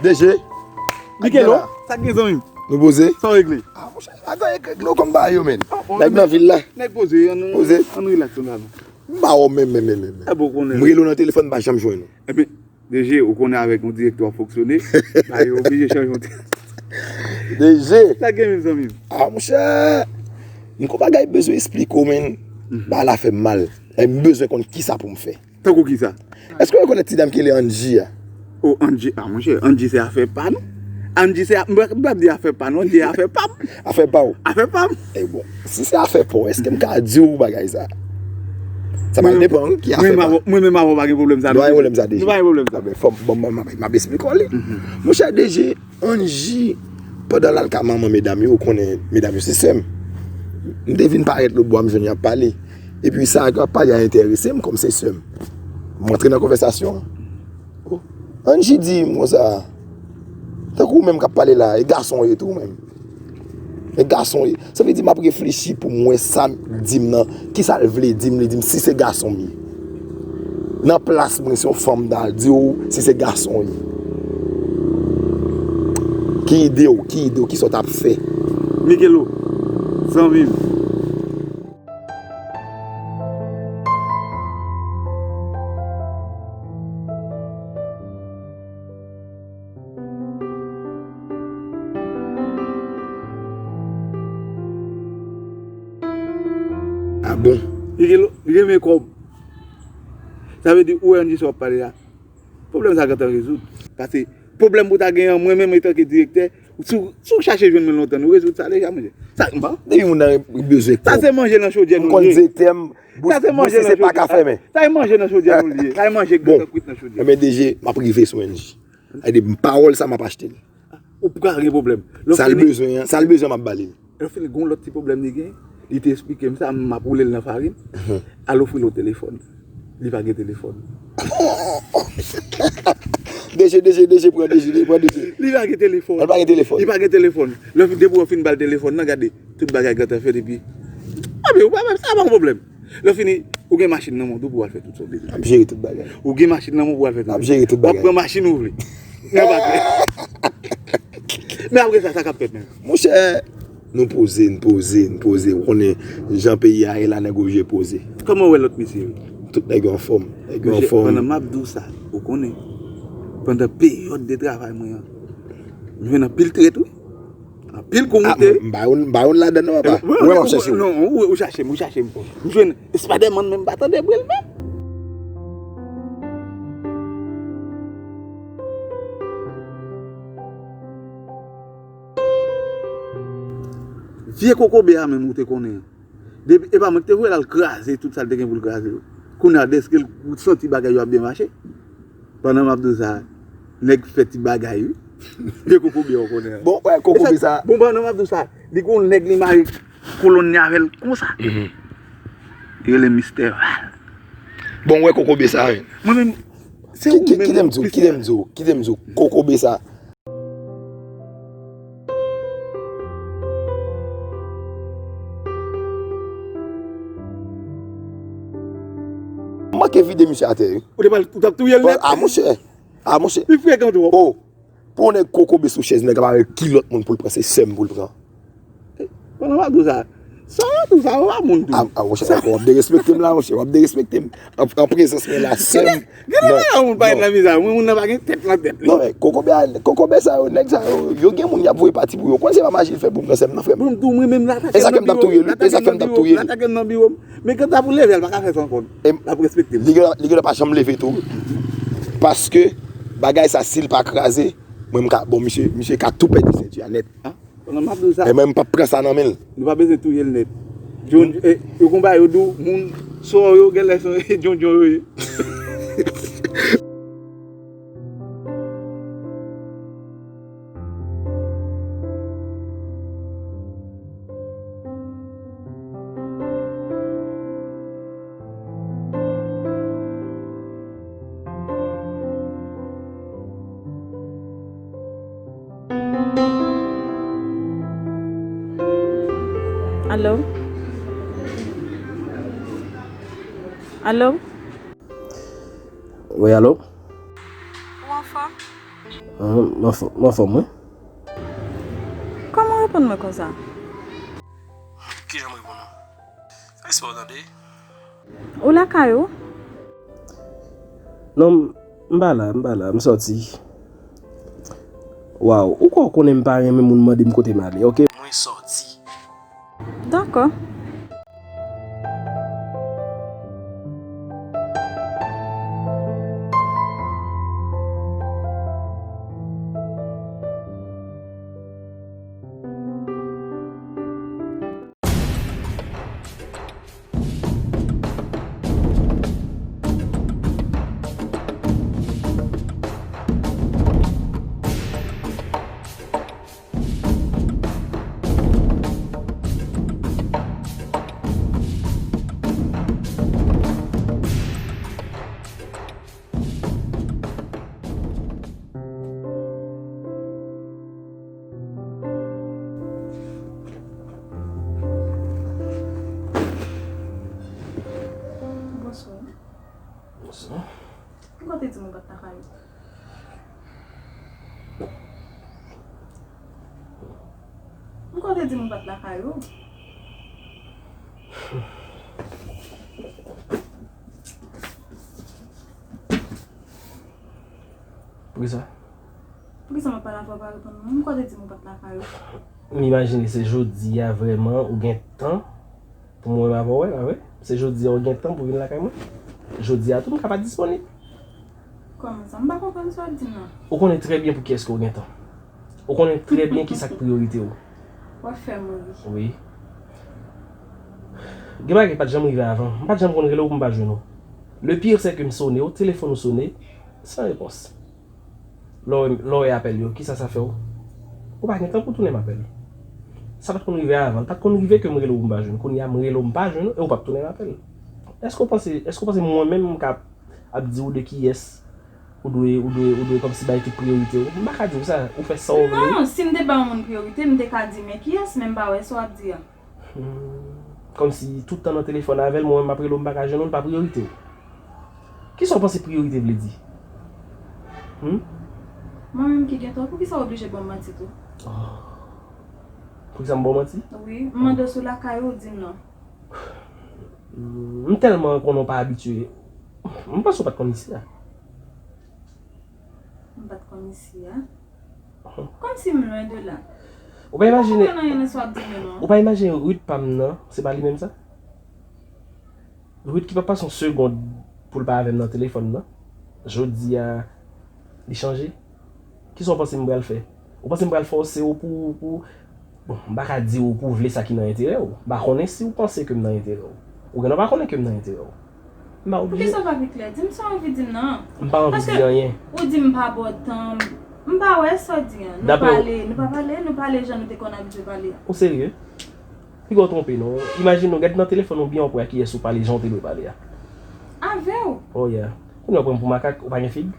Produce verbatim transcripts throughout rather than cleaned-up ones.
D J. Miguelo, sa k gen, zanmi m? Nou poze? Sa w regle? Ah, monchè, bagay regle w kòm bagay yo, men. Nèg nan vil la. Nèg poze, ann, poze, ann relax yon jan. M pa wè w menm, menm, menm, menm. E bon, konnen. M rele w nan telefòn, m pa janm jwenn ou. Ebyen, D J, ou konnen avèk yon direktè w ap fonksyone, bagay yo oblije chanje yon ti. D J. Sa k gen, mezanmi? Ah, monchè, m gon bagay bezwen esplike w, men. Bagay la fè m mal. E m bezwen konn kisa pou m fè. Tankou kisa? Èske w rekonèt ti dam ki rele Angie a? O, Angie, ah, monchè, Angie se afè pa nou. Angie se, m p ap di afè pa nou, Angie afè pa m. Afè pa w? Afè pa m. E bon, si se afè pa w, èske m ka di w bagay sa? Sa pral depann ki afè pa. Mwen menm avè w pa gen pwoblèm sa, nou pa gen pwoblèm sa, D J. Nou pa gen pwoblèm sa. Bon, m ap esplike w li. Monchè, D J, Angie, pandan l al ka manman medam yo, ou konnen medam yo se sè m. M te vin parèt lòt bò a, m jwenn y ap pale. Epi sa yo ap pale a enterese m kòm se sè m. M antre nan konvèsasyon an. Oh. Angie di m konsa, tankou ou menm k ap pale la, e gason w ye tou ou menm. E gason w ye. Sa vle di m ap reflechi pou m wè sa l di m nan, kisa l vle di m, li di m si se gason m ye. Nan plas mwen, se yon fanm m ta di w si se gason w ye. Ki ide w, ki ide w, kisa w t ap fè? Miguelo, zanmi m. Ah bon? Li gen, li renmen kòb. Sa vle di, ou wè Angie sa w ap pale a. Pwoblèm sa gentan rezoud. Paske pwoblèm pou w ta genyen an, mwen menm antanke direktè, si w, si w chache jwenn mwen lontan, nou rezoud sa deja, monchè. Sa, m pa. Depi moun nan bezwen kòb. Sa se manje nan chodyè nou ye. M konn direktè m, bouch, bouch li se pa ka fèmen. Sa e manje nan chodyè nou li ye. Sa e manje k gentan kwit nan chodyè. Bon. Ebyen, D J, m ap rive sou Angie. Sa vle di, pawòl sa m ap achte l. Ou pa gen pwoblèm. Sa l bezwen an, sa l bezwen m ap ba li l. Lè fini, gon lòt ti pwoblèm li gen, li te esplike m sa, m ap woule l nan farin, al ofri l yon telefòn. Li pa gen telefòn. D J, D J, D J, pran D J, pran D J. Li pa gen telefòn. Li pa gen telefòn. Li pa gen telefòn. Lè depi w fin ba l telefòn nan, gade, tout bagay gentan fèt epi. Anben, ou pa, sa pa yon pwoblèm. Lè fini, ou gen machin nan men w tou pou w al fè tout sa w bezwen. N ap jere tout bagay. Ou gen machin nan men w pou w al fè tout. N ap jere tout bagay. W ap pran machin ou vle. Nan pa klè. Men apre sa, sa k ap fèt menm? Monchè, nou poze, n poze, n poze. Ou konnen jan peyi a ye la, nèg oblije poze. Kòman w wè lòt mesye yo? Tout nèg yo anfòm. Nèg yo anfòm. Pandan m ap di w sa, ou konnen, pandan peryòd de travay mwen an, m jwenn anpil trèt, wi. Anpil kou moute, wi. Ah, m pa youn, m pa youn ladan non, papa. Ou wè m ap chache w. Non, ou, ou chache m, ou chache m. M jwenn Spider-Man menm pa tande bri l menm. Vye kokobe a menm ou te konnen an. Depi, e pa mwen ki te voye l al kraze tout sa l te gen pou l kraze yo. Kounye a, dèske l santi bagay yo ap byen mache. Pandan m ap di w sa, nèg fè ti bagay, wi. Vye kokobe a w konnen an. Bon, wè, kokobe sa. Bon, pandan m ap di w sa, li gon nèg li mare kolonn li avè l konsa. Li rele Mistè Val. Bon, wè kokobe sa, wi. Mwen menm, se ou menm. Kite m di w, kite m di w, kite m di w, kokobe sa. M manke vide misye atè, wi. Ou te pral, ou t ap touye l nèt? Ah, monchè. Ah, monchè. Li frekan twòp. Oh, pou yon nèg kokobe sou chèz, nèg ap avè kilòt moun pou l pran, se sè m pou l pran. Pandan m ap di w sa, sa w ap di w sa, w pa moun tou. Ah, ah, monchè, w ap derespekte m la, monchè, w ap derespekte m. An, an prezans mwen la, sè m. Gade, gade, non, yon moun pa gen nan viza, moun nan pa gen tèt nan tèt li. Non, men, kokobe a, kokobe sa yo, nèg sa yo, yo gen moun y ap voye pati pou yo. Konn se pa maji l fè pou m nan sè m nan, frè m. Bon, m di w, mwen menm la, e sa fè m t ap touye l, e sa fè m t ap touye l. L atake m nan biwo m. Men kanta pou leve, l pa ka fè sa ankò. E l ap respekte m. Li gen, li gen pa janm leve tou. Paske bagay sa, si l pa kraze, mwen m ka, bon, misye, misye ka tou pèdi senti a nèt. Ah, pandan m ap di w sa. E mwen, m p ap pran sa nan men l. Nou pa bezwen touye l nèt. Djon, e, yo konba yo di w, moun sò yo, genlè se djondjon yo ye. Alo? Alo? Wi, alo? Ou anfòm? An, m anfò-, m anfòm, wi. Kòman w reponn mwen konsa? Kijan m reponn ou? Respè w tande. Ou lakay ou? Non, m, m pa la, m pa la, m sòti. Waw, ou kwè w konnen m pa renmen moun mande m kote m ale, oke? Mwen sòti. Dakò. Bonswa. Bonswa. Poukisa w te di m ou pa t lakay ou? Poukisa w te di m ou pa t lakay ou? Poukisa? Poukisa m ap pale avè w, ou pa reponn mwen? Poukisa w te di m ou pa t lakay ou? M imajine se jodi a vrèman ou gen tan pou mwen wè m avè w, pa vre? Se jodi a ou gen tan pou vin lakay mwen? Jodi a tou m ka pa disponib. Kòman sa? M pa konprann sa w ap di m nan. Ou konnen trè byen pou kiyès ke w gen tan. Ou konnen trè byen kisa k priyorite w. W ap fè m ri. Wi. Gen bagay ki pa t janm rive avan. M pa t janm konn rele w pou m pa jwenn ou. Le pire, c'est que m sone w, telefòn ou sone, san repons. Lè w, lè w wè apèl yo, kisa sa fè w? Ou pa gen tan pou tounen m apèl. Sa pa t konn rive avan. Li pa t konn rive ke m rele w pou m pa jwenn. Kounye a, m rele w, m pa jwenn ou, e ou p ap tounen m apèl. Èske w panse, èske w panse mwen menm m ka ap di w de kiyès ou dwe, ou dwe, ou dwe kòmsi bay tout priyorite w? M pa ka di w sa, ou fè sa w vle. Non, si m te ba yon moun priyorite, m te ka di men kiyès, men m pa wè sa w ap di a. Hmm. Kòmsi tout tan nan telefòn avè l, mwen menm m ap rele w, m pa ka jwenn ou, l pa priyorite w. Kisa w panse priyorite vle di? Hmm? Mwen menm ki gen tò, poukisa w oblije ban m manti tou? Oh. Poukisa m ba w manti? Wi, m mande w sou lakay ou, w di m non. Hmm, m tèlman konnen w pa abitye. M panse w pa t konn isi a. M pa t konn isi a. Kòmsi m lwen de la. Ou pa imajine, m pa konprann anyen nan sa w ap di m yo non. Ou pa imajine Ruth pa m nan, se pa li menm sa? Ruth ki pa pase yon segond pou l pa avè m nan telefòn nan. Jodi a, li chanje. Kisa w panse m pral fè? Ou panse m pral fòse w pou, pou, bon, m pa ka di w pou w vle sa ki nan enterè w. M pa konnen si w panse ke m nan enterè w. Ou gendwa pa konnen ke m nan enterè w. M pa oblije. Poukisa w pa pi klè? Di m sa w anvi di m nan. M pa anvi di anyen. Paske ou di m pa ba w tan. M pa wè sa w di an. Nou pale, nou pa pale, nou pale jan nou te konn abitye pale a. Ou serye? Piga w twonpe non. Imajine w gad nan telefòn ou byen w ap wè ak kiyès ou pale jan w te dwe pale a. Avè w. Oh yeah. Kounye a w pran m pou makak, ou pa gen fig?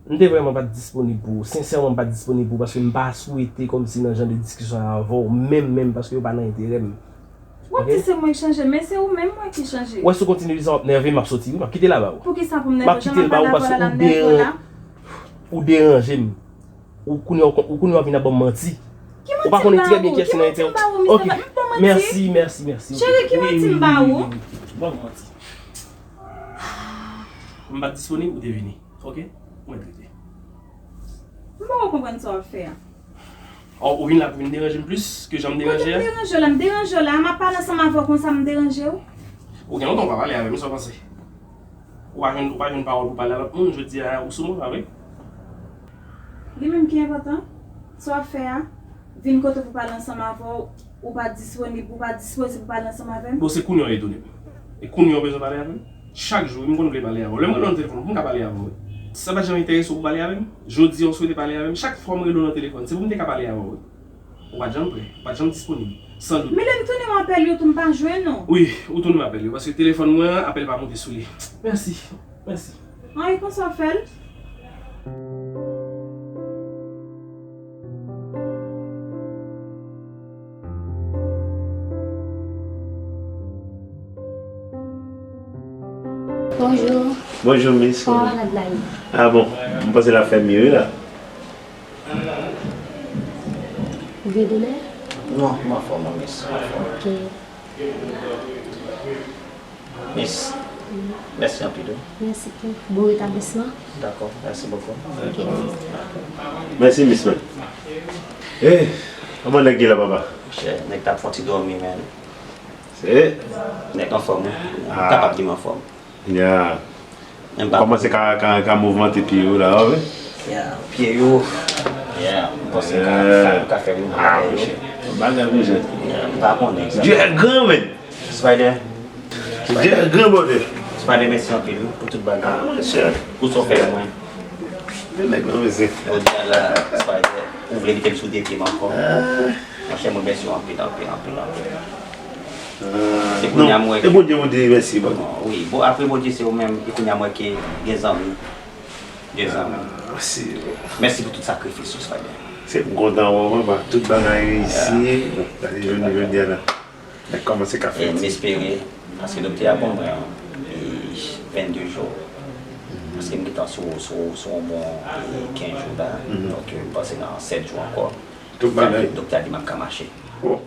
M te vrèman pa t disponib pou ou. Sensèman, m pa t disponib pou ou paske m pa swete kòmsi nan jan de diskisyon avè w, menm, menm, paske yo pa nan enterè m. W ap di se mwen ki chanje, men se ou menm mwen ki chanje. Ou wè si w kontinye di sa, w ap nève m, m ap soti wi, m ap kite l la ba ou. Poukisa pou m nève w? Jan m ap pale avè w la, l ap nève w la? Ou deranje m. Ou kounye a, ou kounye a w vin ap ban m manti. Ou pa konnen trè byen kiyès ki nan enterè w. Ok. Mèsi, mèsi, mèsi. Cheri, ki manti m ba ou? Ban m manti. M pa t disponib, ou te vini. Ok? Mwen trete. M poko konprann sa w ap fè a. Oh, ou vin la pou vin deranje m plis ke jan m deranje a? Kote m deranje w la? M deranje w la? M ap pale ansanm avè w konsa m deranje w? Ou gen lontan ou pa pale avè m, sa w panse? Ou pa jwenn, ou pa jwenn pawòl pou pale a lòt moun, jodi a ou sou mwen, pa vre? Li menm ki enpòtan? Sa w ap fè a? Vin kote w pou pale ansanm avè w, ou pa disponib, ou pa dispoze pou pale ansanm avè m? Bon, se kounye a w etone m. E kounye a w bezwen pale avè m? Chak jou, wi, m konn vle pale avè w. Lè m rele w nan telefòn, pou m ka pale avè w, wi. Sa pa t janm enterese w pou pale avè m? Jodi a, w swete pale avè m? Chak fwa m rele w nan telefòn, se pou m te ka pale avè w, wi. Ou pa t janm prè, ou pa t janm disponib, sandout. Men lè m tounen w apèl yo tou, m pa jwenn ou. Wi, ou tounen m apèl yo, paske telefòn mwen an, apèl pa monte sou li. Mèsi, mèsi. Anyen konsa w fè l? Bonjou. Bonjou, miss. Kòman malad la ye? Ah bon, m panse l ap fè mye, wi, la. Rive bonè? Non, m anfòm, wi, miss. M anfòm. Ok. Miss, mèsi anpil, wi. Mèsi tou. Bon retablisman. Dakò, mèsi bokou. Ok. Mèsi, miss, man. Eh, kòman nèg ye la, papa? Chè, nèg t ap fè yon ti dòmi, men. Se Nèg anfòm, wi. M Ah. kapab di m anfòm. Ya. Men m pa Kòmanse ka, ka, ka mouvmante pye yo la, wi. Ya, pye yo. Ya, m panse ka, Yeah. ka, ka fè moun Ah, yo. monchè. Bagay, monchè. Ya, m pa konnen sa. Dieu est grand, man. Spider, Dieu est grand, brother. Spider, mèsi anpil, wi, pou tout bagay. Ah, monchè. Pou sa w fè pou mwen. Men nèg nan, mesye. Jodi a la, Spider, ou vle mete m sou de pye m ankò. Ah. Monchè, mwen mèsi w anpil, anpil, anpil, anpil. Ah, Se kounye a m wè e Bondye, Bondye, mèsi, Bondye. Bon, wi, bon, apre Bondye, se ou menm, e kounye a m wè ke gen zanmi. Gen zanmi. Mèsi. Mèsi pou tout sakrifis ou, Spider. Se m kontan wè w, papa. Tout bagay reyisi. Gade jodi, jodi a la. Nèg kòmanse ka fè E m ti. Espere, paske doktè a ban mwen e vennde jou. Paske m gentan sou, sou, sou yon bon e kenz jou la. Donk, m panse nan sèt jou ankò. Tout bagay. Doktè a di m ap ka mache. Bon.